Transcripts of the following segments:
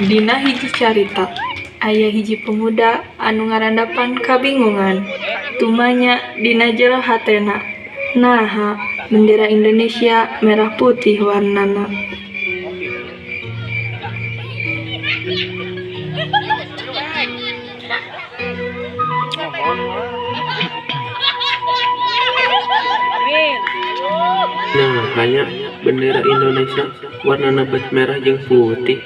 Dina hiji carita, aya hiji pemuda anu ngarandapan kabingungan. Tumanya dina jero hatena, naha bendera Indonesia merah putih warnana. Nah, hanya bendera Indonesia warnana bet merah jeung putih.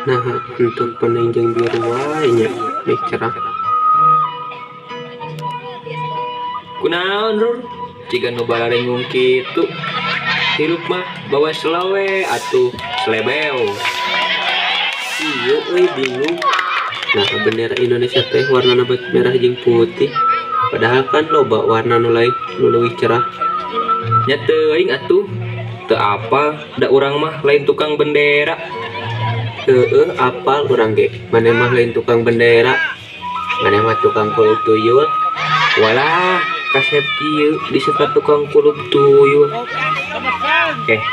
Nah, untuk kuning jeung biru wae nya meh cerah. Kunaon Rur? Jiga nu balarengung kitu. Hirup mah bawa selawe atuh slebeo. Iya euy bingung. Nah, bendera Indonesia teh warnana bet merah jeung putih. Padahal kan loba warna nu lain nu leuwih cerah. Nya teuing atuh. Teu apal da urang mah lain tukang bendera. Heeh, apal urang ge. Maneh mah lain tukang bendera. Maneh mah tukang kulub tuyul. Walah, kasep kieu disebut tukang kulub tuyul.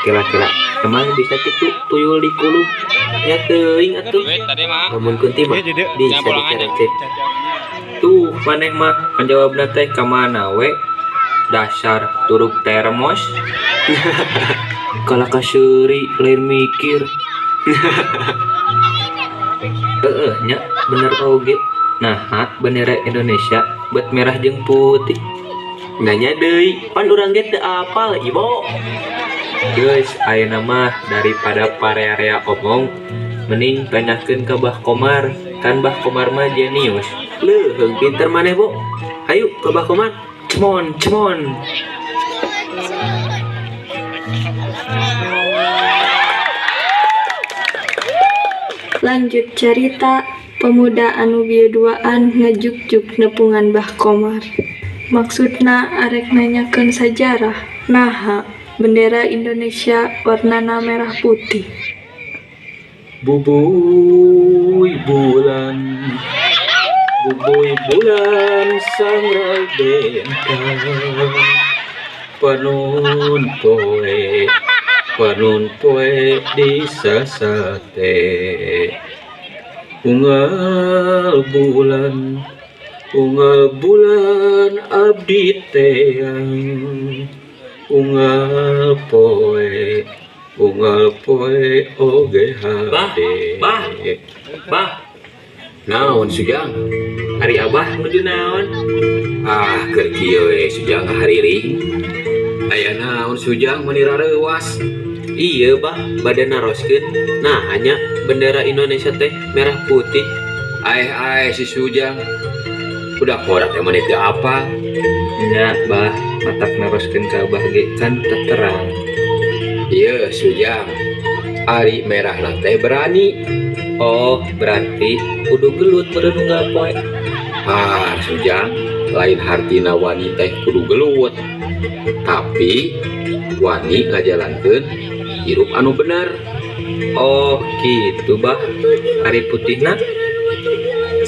Kela-kela. Emang bisa kitu tuyul dikulub? Nya teuing atuh. Lamun kunti mah bisa dicerecek. Tuh, maneh mah ngajawabna teh ka mana we? Dasar turuk termos. Kalah kaseuri lain mikir. Heeh nya bener oge. Nah, bendera Indonesia bet merah jeung putih. Nanya deui, pan urang ge teu apal ibo. Geus ayeuna mah daripada parea-rea omong, mending tanyakeun ka Bah Komar. Kan Bah Komar mah jenius. Leuheung pinter maneh, Bo. Hayu ka Bah Komar. Cemon, cemon. Lanjut carita, pemuda anu bieu duaan ngajugjug nepungan Bah Komar. Maksudna arek nanyakeun sajarah, naha bendera Indonesia warnana merah putih. Bubuy bulan, bubuy bulan sangrai bentang. Panun poe di sasate. Unggal bulan abdi teang. Unggal poe oge hade. Bah, bah. Naon Sujang? Hari Abah nuju naon? Ah, keur kieu we Sujang hariring. Aya naon Sujang meuni rareuwas? Iya bah, bade naroskeun. Nah, hanya bendera Indonesia teh merah putih. Aeh aeh si Sujang. Udah korak teh meuni teu apal. Nya bah, matak naroskeun ka Abah ge kan teu terang. Ieu Sujang. Ari merahna teh berani. Oh, berarti kudu gelut meureun unggal poe. Ah, Sujang, lain hartina wani teh kudu gelut. Tapi wani ngajalankeun hirup anu bener. Oh, gitu bah. Ari putihna?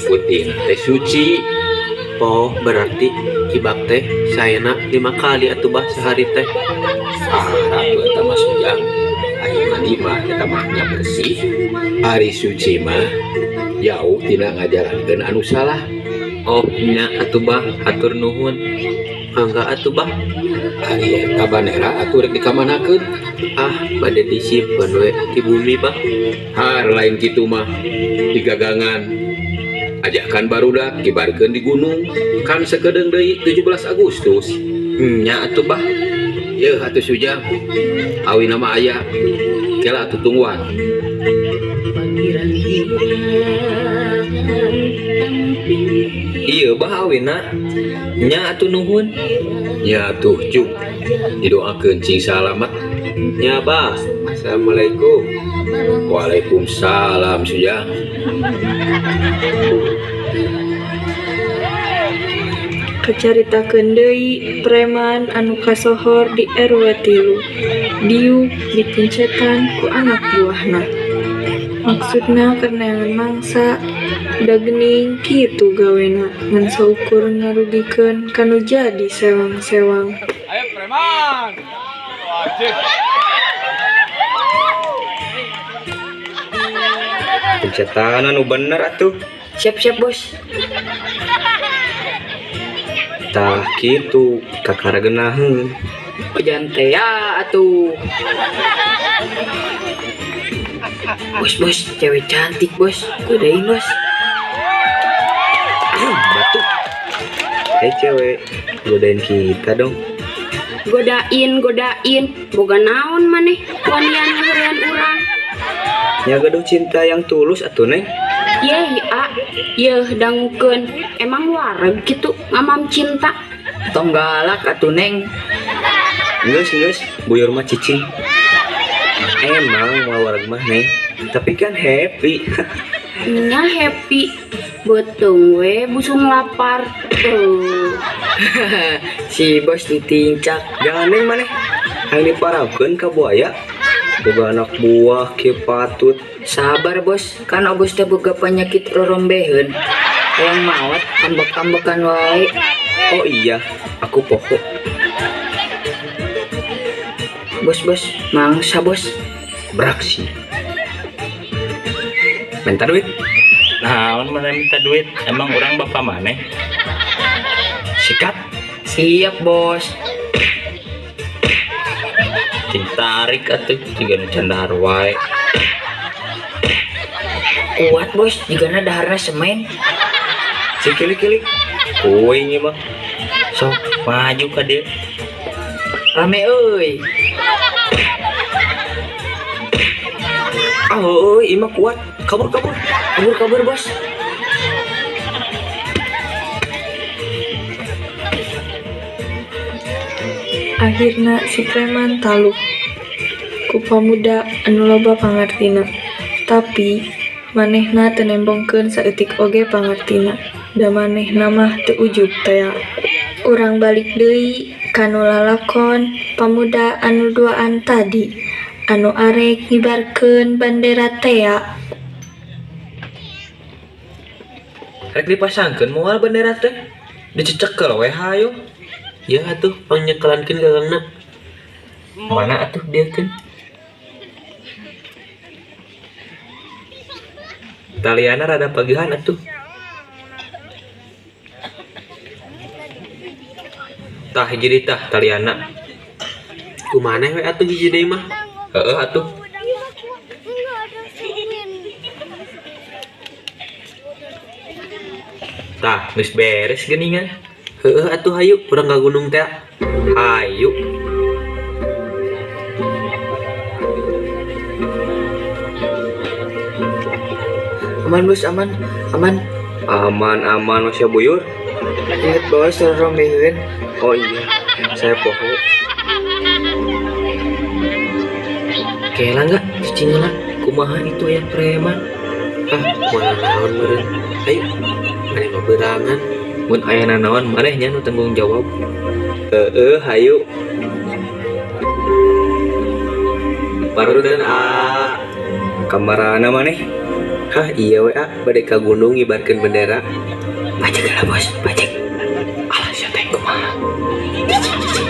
Putihna teh suci. Oh, berarti kibak teh saena 5 kali atuh bah sehari teh. Ah, ratu eta mah Sujang. Ari mandi mah eta mah nya bersih. Ari suci mah jauh tina ngajalankeun anu salah. Oh, nya atuh bah, hatur nuhun. Mangga atuh bah. Ari eta bandera atuh rek dikamanakeun? Ah, bade disimpen we di bumi bah. Har lain kitu mah digagangan. Ajakan barudak kibarkeun di gunung kan sakedeung deui 17 Agustus. Nya atuh bah. Yeuh atuh Sujang. Awina mah aya. Kela atuh tungguan. Iya bah awina. Nya atuh nuhun. Nya atuh cuk. Didoakeun cing salamet. Nya bah. Assalamualaikum. Waalaikumsalam Sujang. Kacaritakeun deui preman anu kasohor di RW 3. Diuk dipuncetan ku anak buahna. Maksudna keur neangan mangsa, da geuning kitu gawena ngan saukur ngarugikeun kanu jadi sewang-sewang. Ayo preman. Wajib. Pencetan anu bener atuh. Siap-siap bos. Tah kitu kakara geunaheun. Ojan teh ya atuh. Bos bos, cewek cantik bos, godain bos. Batuk. Hai cewek, godain kita dong. Godain, godain, boga naon maneh wanian ngahorean urang. Nya gaduh cinta yang tulus atuh neng. Yeh a, yeuh dangukeun, emang wareg kitu ngamam cinta. Tong galak atuh neng. Geus geus, buyur mah cicing. Emang mau wareg mah neng, tapi kan happy. Nya happy, beuteung we busung lapar. Si bos ditincak. Jangan neng maneh, hayang diparabkeun ka buaya. Boga anak buah kieu patut. Sabar bos, kan obos teh boga penyakit rorombeheun. Hayang maot ambek-ambekan wae. Oh iya, aku poho. Bos bos, mangsa bos. Beraksi. Minta duit. Naon mana minta duit? Emang orang bapak maneh? Sikat. Siap bos. Cing tarik atuh jiga nu can dahar wae. Kuat bos, jigana daharna semen. Si kilik-kilik. Kuing ieu mah. Sok maju ka dieu. Rame euy. Ah euy, ieu mah kuat. Kabur kabur. Kabur kabur bos. Akhirna si preman taluk ku pamuda anu loba pangartina. Tapi manehna teu nembongkeun saeutik oge pangartina. Da manehna mah teu ujub tea. Urang balik deui kanu lalakon pamuda anu duaan tadi anu arek ngibarkeun bandera tea. Rek dipasangkeun moal bandera teh. Dicecekel we hayu. Ya atuh pangnyekelaankeun gagangna. Mana atuh dieukeun? Taliana rada pageuhan atuh. Tah hiji deui tah taliana. Kumaneh we atuh hiji deui mah? Heeh atuh. Tah geus beres geuningan. Heeh atuh hayu urang ka gunung teh. Hayu. Aman bos, aman, aman. Aman aman masih buyur. Ingat bos, rombeheun. Oh iya, saya poho. Kela enggak cicingna kumaha itu yang preman. Ah, moal naon meureun. Ayo, maneh mah beurangan. Mun aya nanaon maneh nya nu tanggung jawab. Heeh, hayu. Baruteun a. Kamarana maneh? Hah, iya we a, bade ka gunung ngibarkeun bendera. Pajek lah bos, pajek. Alah sia teh kumaha. Cicing cicing.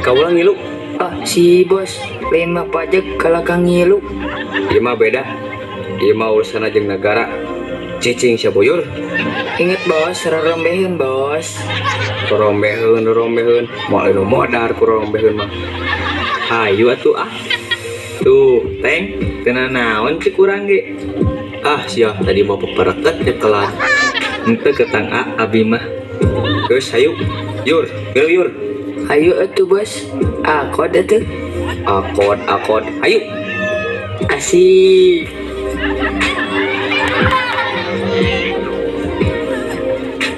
Kaula ngilu. Ah, si bos, lain mah pajek kalah ka ngilu. Ieu mah beda. Ieu mah urusanna jeung nagara. Cicing sia buyur. Ingat bos, rorombeheun bos. Rorombeheun, rorombeheun. Moal anu modar ku rorombeheun mah. Hayu atuh ah. Tuh, teng, teu nanaon cek urang ge. Ah sia, tadi mau pepereket nyekelan. Henteu ketang a abi mah. Geus hayu. Yur, yur, yur. Hayu atuh bos. Akod atuh. Akod, akod. Hayu. Asik.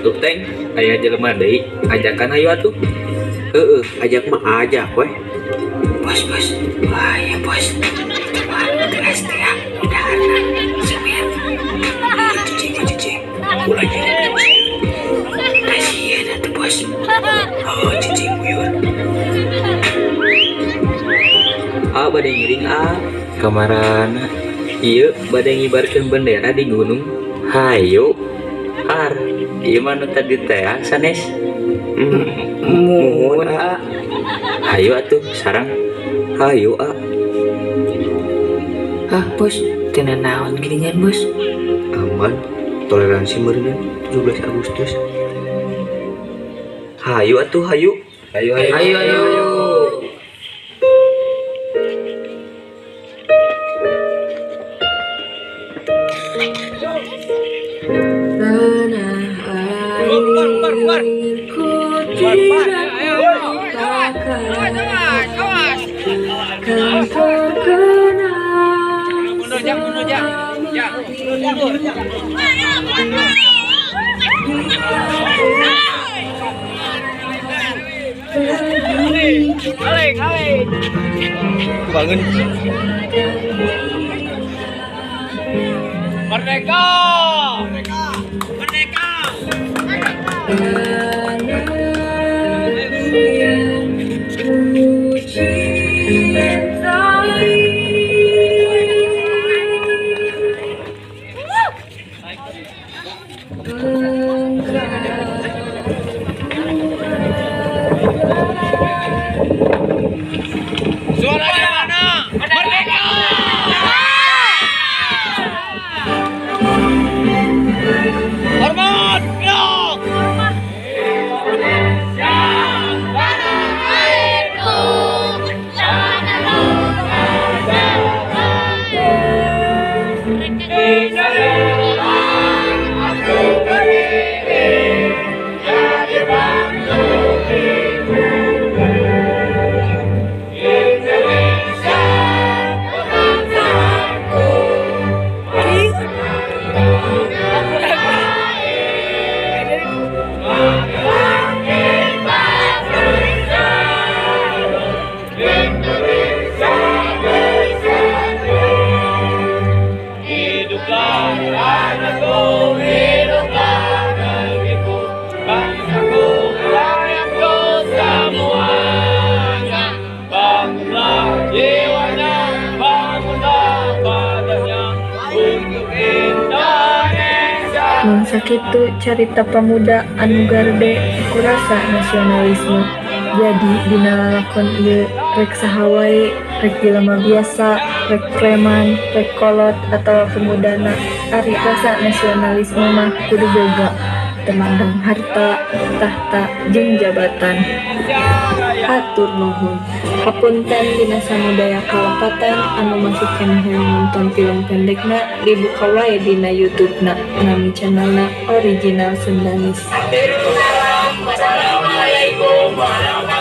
Tuh teng, aya jelema deui, ajakan hayu atuh. Heeh, ajak mah ajak weh. Bos, bos. Wah, ya bos. Itu mah keras teh ya. Daharna semen. Cicing, cicing. Ulah nyeri bos. Kasihan atuh bos. Oh, cicing buyur. Ah, bade ngiring ah. Kamarana. Ieu bade ngibarkeun bendera di gunung. Hayu. Har, ieu mah nu tadi teh sanes. Muhun a. Hayu atuh sarang. Hayu a. Ah bos, teu nanaon geuningan bos. Pengumuman toleransi meureun 17 Agustus. Hayu atuh hayu. Hayu hayu. Ayo ayo. Tanah airku tidak lupakan, kan terkenang selama Bangun. Merdeka! Merdeka! Merdeka! Anakku yang ku cintai. Suaranya mana? Merdeka! Hormat! Gerak! Indonesia, tanah airku, tanah Indonesia, aku berdiri jadi bangku ibuku. Indonesia, kebangsaanku. Indonesia bersatu. Hiduplah tanahku, hiduplah negeriku, bangsaku, rakyatku semuanya. Bangunlah jiwanya, bangunlah badannya untuk Indonesia. Mangsa kitu carita pamuda anu garde ku rasa nasionalisme. Jadi dina lalakon ieu rek saha wae, rek jelema biasa, rek preman, rek kolot atawa pemudana, ari rasa nasionalisme mah kudu boga, teu mandang harta, tahta jeung jabatan. Hatur nuhun. Hapunten dina samudaya kalepatan anu masih keneh hoyong nonton film pendekna dibuka wae dina YouTube-na, nami channelna Original Sundanese. Wassalamualaikum warahmatullahi.